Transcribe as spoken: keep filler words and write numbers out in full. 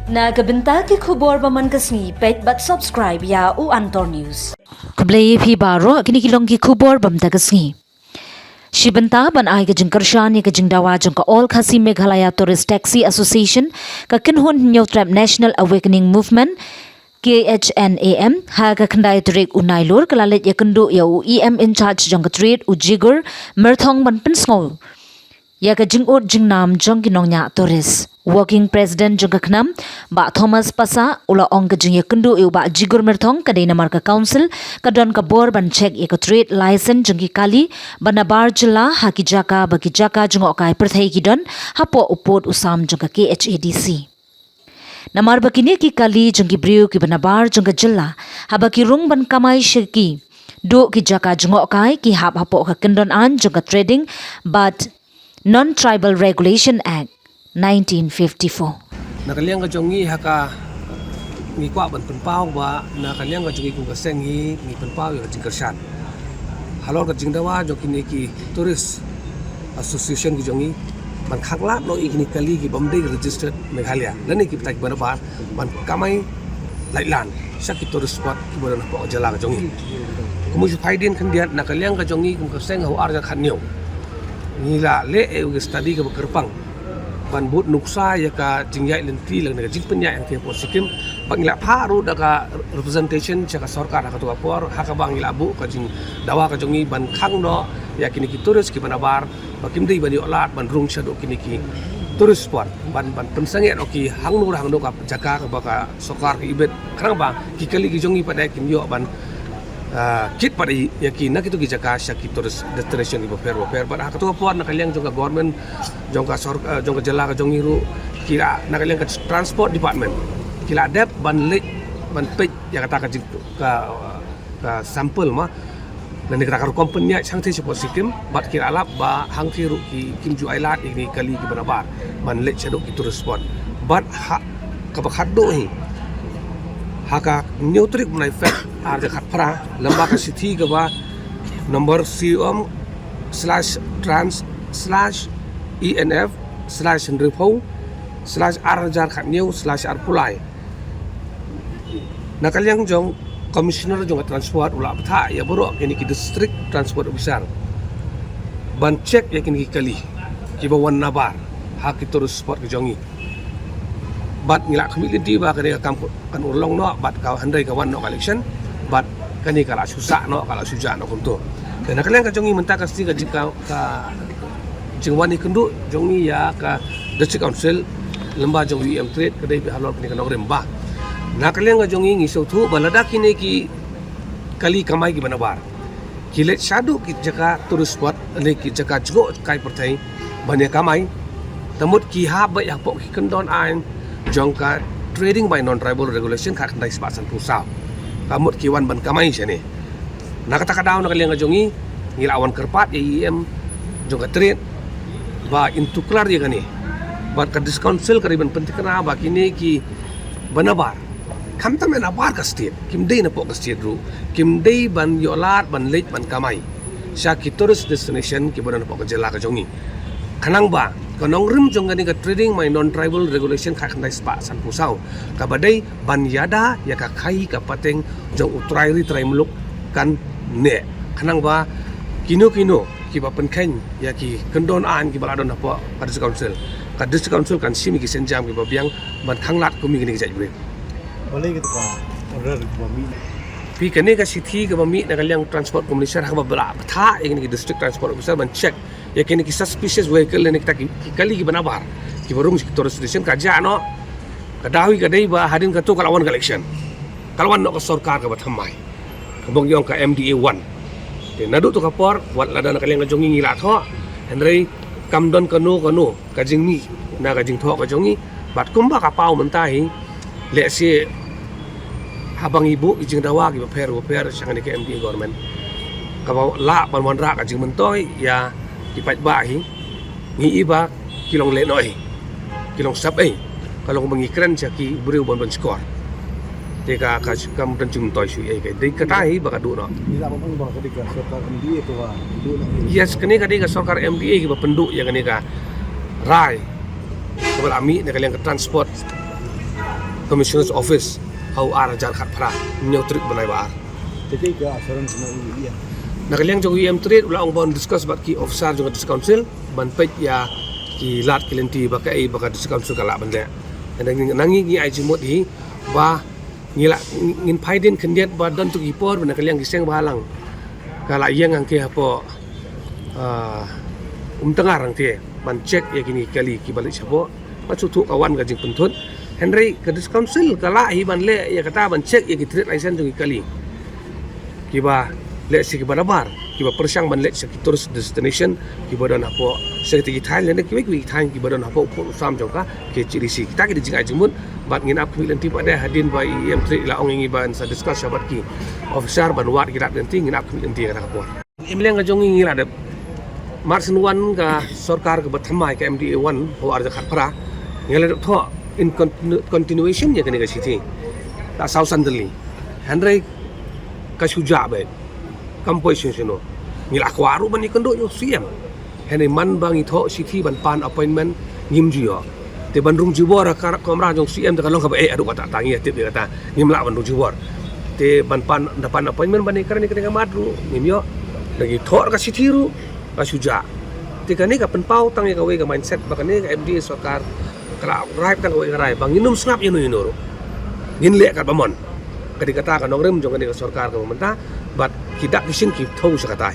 Na ka bynta ki khubor ba man ka sngi, peit bad subscribe ïa u Antor News. Khublei ïa phi baroh, kine ki long ki khubor ba mynta ka sngi. Shi bynta ban ai ka jingkyrshan ïa ka jingdawa jong ka All Khasi Meghalaya Tourist Taxi Association, ka Kynhun Hynñiewtrep National Awakening Movement, K H N A M, ha ka khyndai tarik u Nailur, ka la leit ïakynduh ïa u E M in charge jong ka Trade, u Jigur Myrthong, ban pynsngew ïa ka jingud jingnam jong ki nongñiah tourist. Working President jong ka KHNAM, Bah Thomas Passah, u la ong ka jingïakynduh ïa u Bah Jigur Myrthong ka dei namar ka Council ka don ka bor ban check ïa ka trade license jong ki kali ba nabar jylla ha ki jaka ba ki jaka jngohkai pyrthei ki don hapoh u pud u sam jong ka K H A D C. Namar ba kine ki kali jong ki briew kiba nabar jong ka jylla, haba ki rung ban kamai sha ki, duh ki jaka jngohkai, ki hap hapoh ka kyndon aiñ jong ka Trading bad Non-Tribal Regulation Act nineteen fifty-four. Na ka liang ka jong ngi ha ka, ngi kwah ban pynpaw ba na ka liang ka jong ngi kum ka seng ngi, ngi pynpaw ïa ka jingkyrshan halor ka jingdawa jong kine ki tourist association ki jong ngi ban khanglad noh ïa kine ki kali ki bym dei registered Meghalaya lane ki bthah kiba nabar ban kamai laitlan sha ki tourist spot kiba don hapoh ka jylla ka jong ngi. Kumba shu phai dien khyndiat, na ka liang ka jong ngi kum ka seng ha u ar hajar khathynñiew ngi la leh ïa u study kaba kyrpang ban bud nuksa ïa ka jingïaid lynti lane ka jingpynïaid hangtei hapoh Sikkim, bad ngi la phah ruh da ka representation sha ka sorkar ha kato ka por, ha kaba ngi la buh ka jingdawa ka jong ngi ban khang noh ïa kine ki tourist kiba nabar ba kim dei ban ïoh lad ban rung shaduh kine ki tourist spot, ban, ban pynsangeh noh ki hangno hangno ka jaka kaba ka sorkar ka ibit, khnang ba ki kali ki jong ngi pat de kin ïoh ban, ah, kit pat ïa ki na kito ki jaka sha ki tourist destination kiba pher ba pher. Bad ha kato ka por na ka liang jong ka government, jong ka sor-, ah, jong ka jylla ka jong ngi ruh, ki la, na ka liang ka transport department, ki la dep ban leit ban peit ïa kata ka jing, ka, ka sample ma, lane kata ka rukom pynïaid hangtei shapoh Sikkim, bad ki la lap ba hangtei ruh ki, kim ju ai lad ïa kine ki kali kiba nabar ban leit shaduh ki tourist spot. Bad ha kaba khatduh hi, ha ka hynñiew tarik u bnai Feb ar hajar khatphra, lyngba ka shithi kaba number C O M slash trans slash E N F slash hynriewphew slash ar hajar khathynñiew slash arphew lai, na ka liang jong Commissioner jong ka Transport u la bthah ïa baroh kine ki District Transport Officer ban check ïa kine ki kali kiba wan nabar ha ki tourist spot ki jong ngi. Bad ngi la khmih lynti ba kane ka kam kan urlong noh, bad ka hynrei ka wan noh ka election, bad kane ka la shu sah noh, ka la shu jah noh kumto. Te na ka liang ka jong ngi mynta ka sngi ka jing ka, ka jingwan ïakynduh jong ngi ïa ka District Council lyngba jong u E M Trade ka dei beit halor kane ka nongrim ba na ka liang ka jong ngi ngi sngewthuh ba lada kine ki kali kamai kiba nabar ki leit shaduh ki jaka tourist spot lane ki jaka jngohkai pyrthei ban ïa kamai, te mut ki hap beit hapoh ki kyndon aiñ jong ka Trading by Non-Tribal Regulation khatkhyndai spah sanphew saw. Ka mut ki wan ban kamai shane. Na kata ka daw na ka liang ka jong ngi, ngi la wan kyrpad ïa i E M jong ka Trade ba in tuklar ïa kane. Bad ka District Council ka dei ban pyntikna ba kine kiba nabar, khamtam ïa nabar ka state, kim dei napoh ka state ruh, kim dei ban ïoh lad ban leit ban kamai sha ki tourist destination kiba don hapoh ka jylla ka jong ngi. Khnang ba ka nongrim jong kane ka Trading by Non-Tribal Regulation khatkhyndai spah sanphew saw, kaba dei ban ïada ïa ka khaïi ka pateng jong u trai ri trai muluk kan neh. Khnang ba kino kino kiba pynkheiñ ïa ki kyndon aiñ kiba la don hapoh ka District Council, ka District Council kan shim ïa ki sienjam kiba biang ban khanglad kum ïa kine ki jait briew. Balei kata ka order kaba mih? Phi, kane ka shithi kaba mih na ka liang Transport Commissioner ha kaba la bthah ïa kine ki District Transport Officer ban check ïa kine ki suspicious vehicle lane kita ki, ki kali kiba nabar kiba rung sha ki tourist station, ka jah noh. Ka daw hi ka dei ba hadien kato ka la wan ka election, ka la wan noh ka sorkar kaba thymmai, kaba ngi ong ka M D A one. Te naduh to ka por, wat lada na ka liang ka jong ngi ngi la thoh, hynrei kam don kano kano ka jingmih na ka jingthoh ka jong ngi. Bad kumba ka paw mynta hi, lehse haba ngi buh ki jingdawa kiba pher ba pher sha kane ka M D A government, kaba lah ban wanrah ka jingmyntoi ïa ki paidbah hi, ngi i ba ki long lehnohei, ki long sap ei, ka long ba ngi kren sha ki briew ban ban shkor. Te ka, ka kam don jingmyntoi shuh ei, ka dei kata hi ba ka duh noh. Ngi lah ban ong ba ka dei ka sorkar M D A kaba duh noh. Yes, kane ka dei ka sorkar M D A kaba pynduh ïa kane ka rai kaba la mih na ka liang ka Transport Commissioner's Office ha u ar hajar khatphra, hynñiew tarik bnai ba ar. Te kaei ka assurance na u E M? Na ka liang jong u E M Trade u la ong ban discuss bad ki officer jong ka District Council ban peit ïa ki lad ki lynti ba kaei ba ka District Council ka lah ban leh. Hynrei na ngi ngi ai jingmut hi ba ngi la, ngin phai dien khyndiat ba don tu ki por ba na ka liang ki seng ba halang ka la ïeng hangte hapoh, ah, Umtyngar hangte ban check ïa kine ki kali kiba leit shapoh. Ba shu thuh ka wan ka jingpynthut. Hynrei ka District Council ka lah hi ban leh ïa kata, ban check ïa ki trade license jong ki kali kiba leh sha kiba nabar, kiba pyrshang ban leit sha ki tourist destination kiba don hapoh, sha kita ki thaiñ lane kiwei kiwei ki thaiñ kiba don hapoh u pud u sam jong ka K H A D C. Kita ki dei jingai jingmut bad ngin ap khmih lynti pat de hadien ba i E M Trade i la ong ïa ngi ban sa discuss bad ki officer ban wad ki lad lynti, ngin ap khmih lynti kata ka por. Em, liang ka jong ngi ngi la dep, mar shen wan ka sorkar kaba thymmai, ka M D A one ha u ar hajar khatphra, ngi la dep thoh in continu-, continuation ïa kane ka shithi la saw san tylli. Hynrei ka shu jah beit, kam poi shuh shuh noh. Ngi la kwah ruh ban ïakynduh ïa u C M. Hynrei man ba ngi thoh shithi ban pan appointment ngim ju ïoh. Te ban rung jubor ha ka kamra jong C M te ka long kaba eh haduh katta, ngi ïatip ïa kata, ngim lah ban rung jubor. Te ban pan, da pan appointment ban ïa kane kane ka mat ruh ngim ïoh. Da ngi thoh ka shithi ruh ka shu jah. Te kane ka pynpaw tang ïa kawei ka mindset ba kane ka M D A sorkar ka la rai tang kawei ka rai ba ngin ym sngap ïano ïano ruh. Ngin leh katba mon. Ka dei kata ka nongrim jong kane ka sorkar kaba mynta bad ki dak ki shin ki thew sha kata.